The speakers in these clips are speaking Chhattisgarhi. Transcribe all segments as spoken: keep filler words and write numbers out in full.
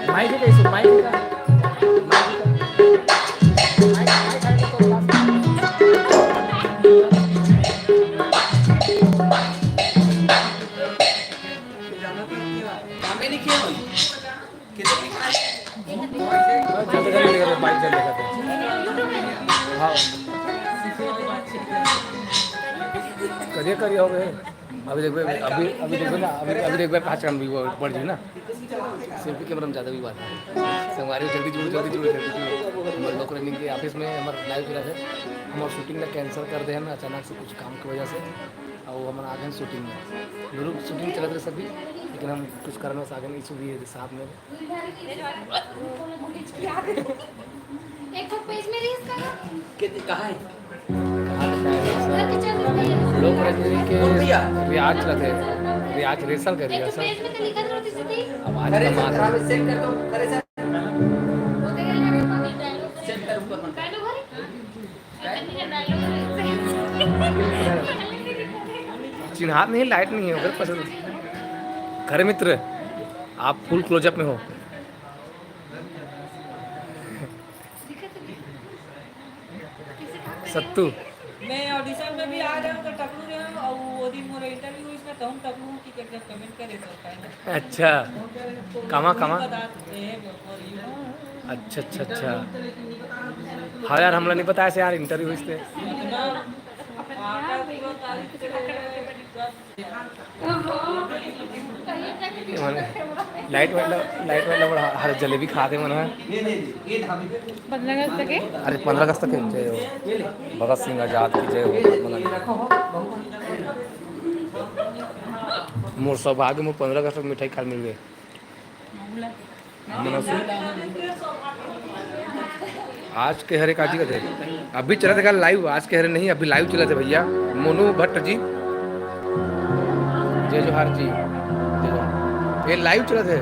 माइक है इसको, माइक है। हाँ। करिए, करिए, हो गए। अभी देखबे, अभी, अभी देखबे ना, अभी, अभी देखबे, पाँच काम भी वो बढ़ जाए ना। सेल्फी कैमरा में ज़्यादा भी बात है। संगवारी, जल्दी जुड़ो, जल्दी जुड़ो, जल्दी जुड़ो। हमर लोक रंजन के ऑफिस में हमर लाइव चलत है। हमर शूटिंग ला कैंसिल कर दे हन अचानक से कुछ काम की वजह से, और हमन आ गए शूटिंग में। जरूर शूटिंग चलत रहे सभी, लेकिन हम कुछ कारणवश आ गए, इशू भी है साथ में। एक ठो पेज में रील्स करो। के-, कहाँ है? कहाँ बताया है सर? लोक रंजनी के रियाज लगे, रियाज रिहर्सल कर एक रिया ठो सर। पेज में तो लिखत रहती थी। आवाज अरे का सर, मार। थोड़ा सा सेट कर दो। अरे सर। वो तेरे लगे तो नहीं डायलॉग सेट कर ऊपर में। डायलॉग है? चिन्हात नहीं, लाइट नहीं है उधर, पसंद। अरे मित्र, आप फुल क्लोजअप में हो। सत्तू। मैं ऑडिशन में भी आ रहा हूँ तो टकलू रहे हूँ, और वो दिन मोर इंटरव्यू हुई, इसमें तो हम टकलू हूँ कि क्या क्या कमेंट करे तो पहले। अच्छा, कामा, कामा? बता दे, वो, वो, अच्छा, अच्छा, अच्छा। हाँ यार, हमला नहीं बताया से यार, इंटरव्यू हुई से। इतना आटा पूरा तारीफ करे, ये माने, लाइट वाला, लाइट वाला बड़ा हर जलेबी खाते मन ह। पंद्रह अगस्त तक है? अरे, पंद्रह अगस्त तक है, जय हो। भगत सिंह आजाद की जय हो, मना। मोर सौभाग्य, मोर पंद्रह अगस्त तक मिठाई खाए मिल गए। आज के हरे काजी का थे, अभी चलत हे का लाइव? आज के हरे नहीं, अभी लाइव चलत हे भैया। मोनू भट्ट जी, जय जोहार जी, जय जोहार। ये लाइव चलत हे।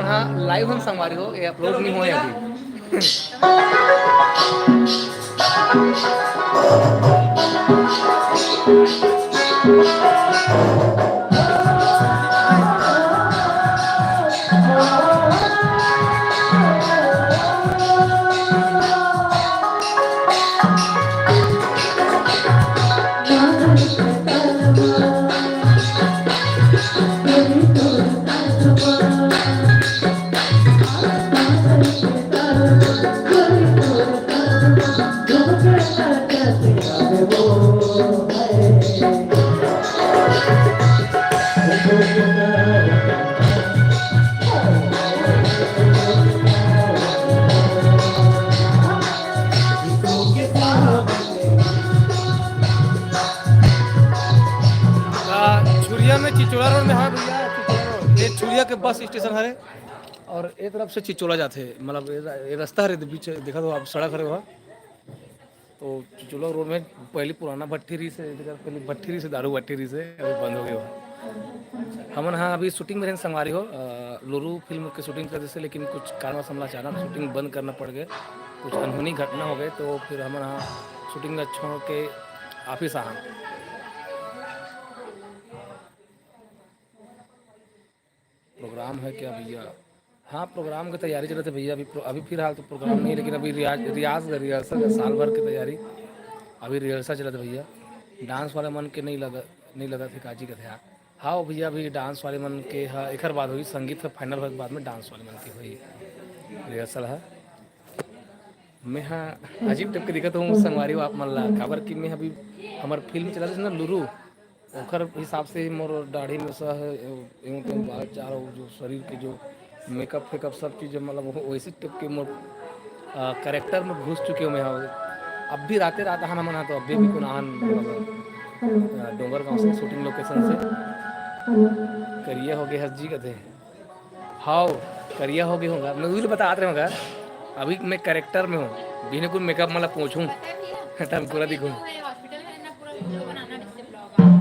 हाँ, लाइव हम संगवारी हो, ये अपलोड नहीं हुए अभी। आ, छुरिया में चिचोला रोड में, हाँ भैया, चिचोला रोड। ये छुरिया के बस स्टेशन हरे और ए तरफ से चिचोला जाथे, मतलब ये, ये रास्ता हरे, बीच देखा तो आप सड़क हरे वहाँ। तो चुचुला रोड में पहली पुराना भट्ठी रहिस हे, एकर पहली भट्ठी रहिस हे, दारू भट्ठी रहिस हे, अभी बंद हो गए हो। हमन हाँ अभी शूटिंग में रहेन संगवारी हो, अ, लुरु फिल्म के शूटिंग कर देसे, लेकिन कुछ कारणवश हमला अचानक शूटिंग बंद करना पड़ गए, कुछ अनहोनी घटना हो गए, तो फिर हमन हाँ शूटिंग ला छोड़ के ऑफिस आए हन। प्रोग्राम है क्या भैया? हाँ, प्रोग्राम की तैयारी चलत हे भैया। अभी प्रो-, अभी फिलहाल तो प्रोग्राम नहीं, लेकिन अभी रियाज, रियाज, रिहर्सल है, साल भर की तैयारी। अभी रिहर्सल चलत हे भैया। डांस वाले मन के नहीं लगा, नहीं लगा थे काजी का थे। हाँ भैया, अभी डांस वाले मन के, हाँ, एकर बाद होई, संगीत का फाइनल होए के बाद में डांस वाले मन की होई रिहर्सल है। मैं हाँ अजीब टाइप के दिखत हूँ संगवारी हो आप मन ला, काबर कि मैं अभी हमर फिल्म चलत हे ना लुरु, ओकर हिसाब से ही मोर दाढ़ी में सह, एवं तेवं बाल चाल, जो शरीर के जो मेकअप फेकअप सब चीज़ मतलब वो वैसे टाइप के मोर, आ, कैरेक्टर में घुस चुके हूँ मैं। हाँ, अब भी राते रात आना मन, तो अभी भी कोन आन, मतलब, आ, डोंगरगांव से, शूटिंग लोकेशन से करिया हो गए हस जी कथे। हाव, करिया हो गए होंगा। मैं उही ल बतात रहे होंगा। अभी मैं कैरेक्टर में हूँ। बिना कोई मेकअप मतलब पोंछूं। तब पूरा दिखूं।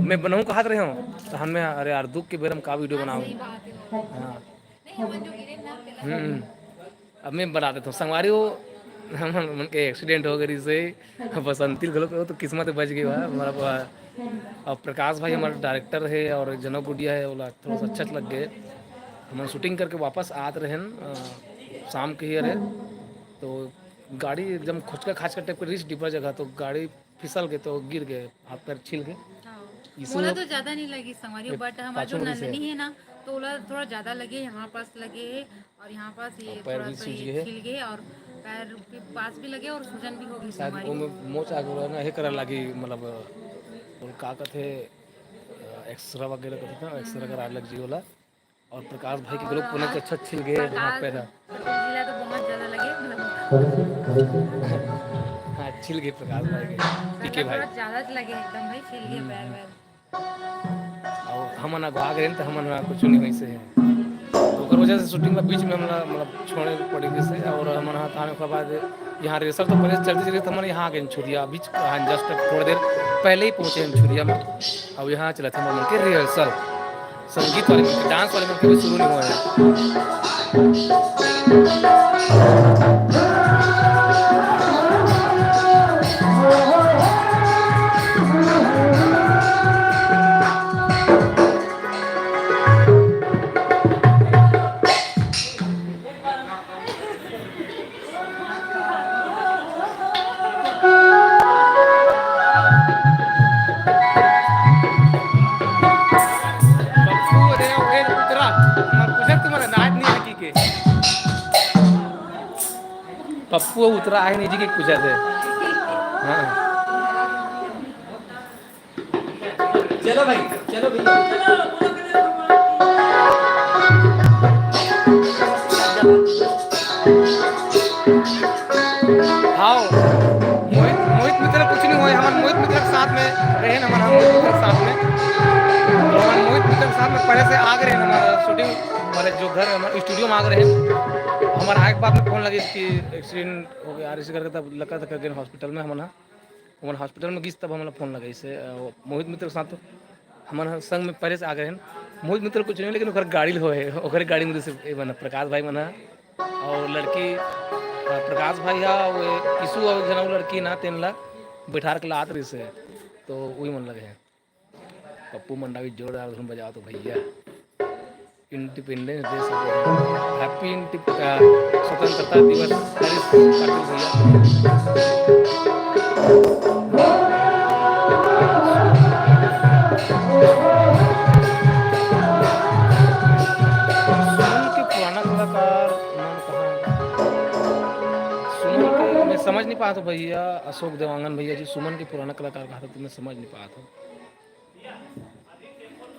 मैं बनाऊं कहत रहे हूँ। तो हम में, अरे यार, दुख के बेरा में का वीडियो बनाऊं। हाँ। हम्म। अब मैं बना देता हूँ। संगवारी हो, हमन के एक्सीडेंट हो गए से। बसंती घलो के, वो तो किस्मत बच गई बा हमारा बा। और प्रकाश भाई हमारा डायरेक्टर है और जनक गुडिया है, ओला थोड़ा सा अच्छा लग गए। हमन शूटिंग करके वापस आत रहेन, अ, शाम के ही रहे, तो गाड़ी एकदम खोचका खाचका टाइप के रिस डिब्बा जगह, तो गाड़ी फिसल गए तो गिर गए, हाथ पैर छिल गए। हाँ। यीशु मोला तो ज्यादा नहीं लगी संगवारी, ये but हमारा जो पाछू में से नंदनी है ना, तो ओला थोड़ा ज्यादा लगे, यहाँ पास लगे है और यहाँ पास ये और पैर थोड़ा भी सा सूज ये गए है। छिल गए और पैर के पास भी लगे और सूजन भी हो गई शायद संगवारी। वो में मोच आगे वाला ना, हे करा लागी, मतलब, वो का कहते, अ, एक्सरा वगैरह कहते ना, एक्सरा हम्म। करा लग जी होला। और प्रकाश भाई के ग्रुप पुनः अच्छा छिल गए, हाँ, प्रकाश पैर। पटेल जी ला तो बहुत ज्यादा लगे, मतलब हाँ, छिल गए प्रकाश भाई के, पीके भाई। बहुत ज्यादा लगे एकदम भाई, छिल गए हम्म, पैर हम्म। वैर। और हमन अगवा गए तो हमन कुछ नहीं वैसे है, तो ओकर वजह से शूटिंग ला बीच में हमला मतलब छोड़े पड़ी जैसे। और हमन हाँ थाने के बाद यहाँ रिहर्सल तो पहले चलते चलते हमन यहाँ आ गए छुरिया, बीच हाँ, जस्ट थोड़ी देर पहले ही पहुँचे हम छुरिया में। अब यहाँ चलत हे हमन के रिहर्सल, संगीत वाले मन के, डांस वाले मन के भी शुरू नहीं हुआ है। पप्पू, अरे, अरे, उतरा। हमर पूछत तुम्हारा नाच नहीं है की के। पप्पू उतरा है नहीं जी के पूछत हे। हाँ। चलो भाई, चलो भैया। हाँ, मोहित, मोहित मित्र कुछ नहीं हुआ, हमन मोहित मित्र के साथ में रहे, हमन, हम मोहित मित्र के साथ में, तो हमन मोहित मित्र के साथ में पहले से आ गए रहे, हमारा शूटिंग, हमारे जो घर, हमारे स्टूडियो में आ गए रहे। हमारा आए के बाद में फोन लगे कि एक्सीडेंट हो गया, आर इसी करके तब लगा था करके हॉस्पिटल में हमन हा। हमन हॉस्पिटल में गिस तब हमला फोन लगाइस हे, अ, मोहित मित्र के साथ। हमन संग में पहले से आ गए हन। मोहित मित्र कुछ नहीं, लेकिन ओकर गाड़ी ल होए हे, ओकर गाड़ी में से ए मन, प्रकाश भाई मन ह, और लड़की, अ, प्रकाश भाई ह, वो किसू और एक झन अउ लड़की ना, तेन ला बैठार के लात रहिस हे, तो वही मन लगे हे। पप्पू मंडावी जोरदार धुन बजाओ तो भैया। इंडिपेंडेंस डे सब, हैप्पी इंडिप-, अ, स्वतंत्रता दिवस हरीश पाटिल भैया। सुमन के पुराना कलाकार नाम कहाँ है? सुमन के मैं समझ नहीं पाता भैया, अशोक देवांगन भैया जी, सुमन के पुराना कलाकार कहा था तो मैं समझ नहीं पाता।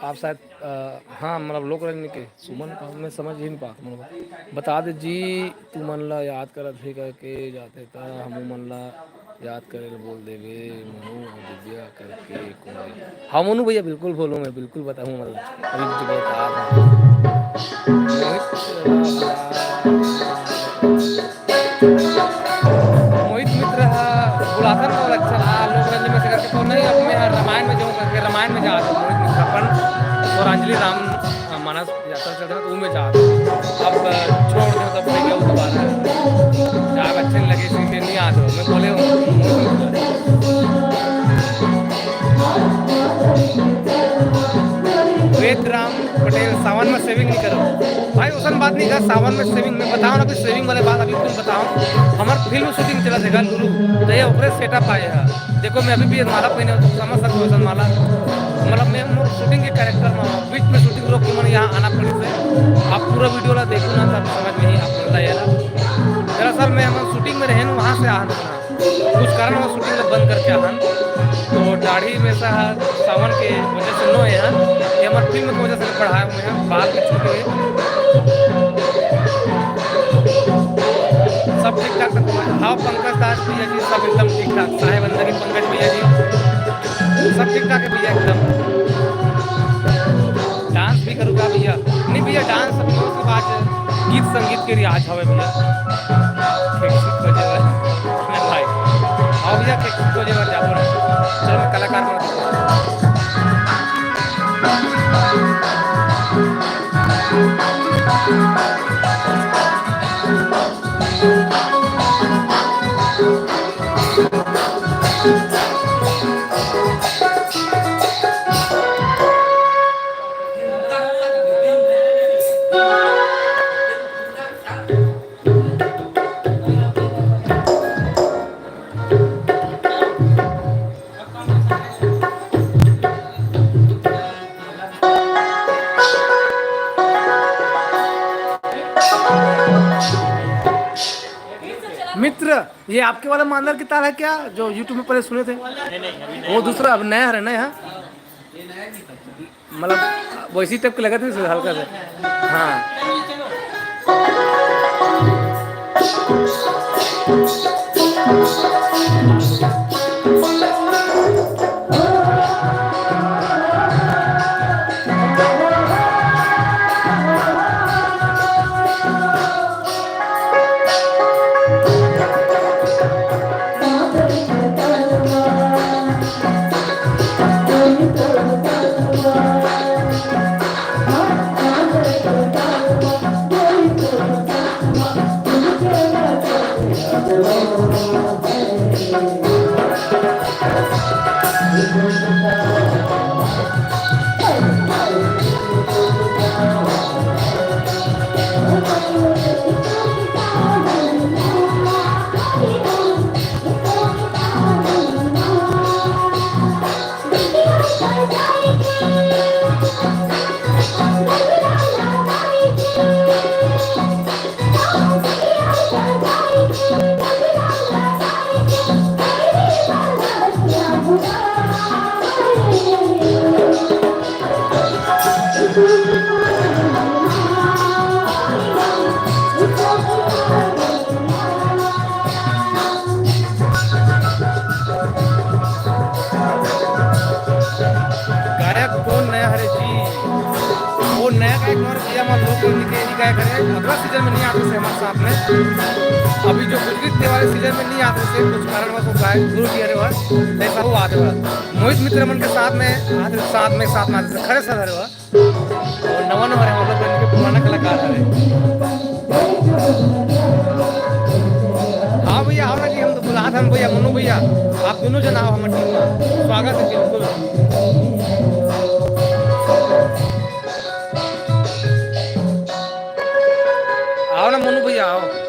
आप शायद, अ, हाँ, मतलब लोक रंजनी के सुमन का मैं समझ ही नहीं पाता, मतलब बता दे जी, तू मन ला याद करत हे करके जाते त हमू मन ला याद करे ल बोल देबे, महू अउ दिव्या करके कौन हे? हाँ, मोनू भैया, बिल्कुल बोलूँ मैं, बिल्कुल बताऊँ, मतलब अभी जो बता रहा हूँ। मोहित, मोहित मित्र ह, बुलाथन ऐसे करके तो नहीं, अब मैं रामायण में जाऊँ करके रामायण में जात हँव, मोहित मित्र अपन और अंजलि राम, अ, मानस यात्रा चलत हे ना, तो वो में जात हँव। अब, अ, छोड़ दे, तब नहीं गया वो दोबारा। जाब अच्छे नहीं लगे, इसलिए नहीं आत हँव। मैं बोले हूँ, मोहित मित्र। वेद राम पटेल, सावन में saving नहीं करो। भाई, ओसन बात नहीं का, सावन में saving में बताओ ना, कुछ saving वाले बात अभी तुम बताओ। हमार फिल्म shooting चलत हे गा लुलु, तो ये ओकरे setup आए हे। देखो, मैं अभी भी माला पहने हूँ, तो समझ सकते हो, ओसन माला। मतलब, मैं मोर shooting के character में हूँ, बीच में shooting रोक के मैंने यहाँ आना पड़ी से। आप पूरा video ला देखो ना, तब समझ में ही आप ला ये ला। दरअसल, मैं हमारे shooting में रहे ना, वहाँ से आ कुछ कारणवश shooting ला बंद करके आहन, तो दाढ़ी में से हा सावन के वजह से नो हे, ये हमार फिल्म के वजह से बढ़ाए हुए हैं, बाल भी छोटे हुए। सब ठीक ठाक, सब ठीक ठाक। हाँ, पंकज दास भैया जी, सब एकदम ठीक ठाक। साहेब अंदर के पंकज भैया जी, सब ठीक ठाक है भैया एकदम। डांस भी करूँगा भैया। नहीं भैया, डांस अभी उसके बाद गीत संगीत के रियाज हवे भैया। ठीक, ठीक हो जाएगा। नहीं भाई, आओ भैया, ठीक, ठीक हो जाएगा, जाओ ना। चलो, मैं कलाकार बन मित्र, ये आपके वाला मांदर की ताल है क्या, जो YouTube में पहले सुने थे? नहीं, नहीं, अभी नया वो दूसरा, अब नया है ना यहाँ। मतलब, वैसी टाइप के लगा थे हल्का सा। हाँ। गायक कौन नया हरे जी? वो नया गायक हमारे भैया हमारे लोग बोल के ही गायक हरे, अगला सीजन में नहीं आते से हमारे साथ में। अभी जो गुजरी वाले सीजन में नहीं आते से कुछ कारणवश वो गायक दूर भी हरे हुआ, ऐसा वो आते हुआ। मोहित मित्र मन के साथ में आते, साथ में, साथ में आते से खड़े सर हरे हुआ। और नवा नवा हरे, मतलब इनके पुराना कलाकार हरे। हाँ भैया, आओ ना जी, हम तो बुलात हन भैया, मनु भैया, आप दोनों जन आओ हमारे टीम में, स्वागत है बिल्कुल। आओ ना मनु भैया, आओ।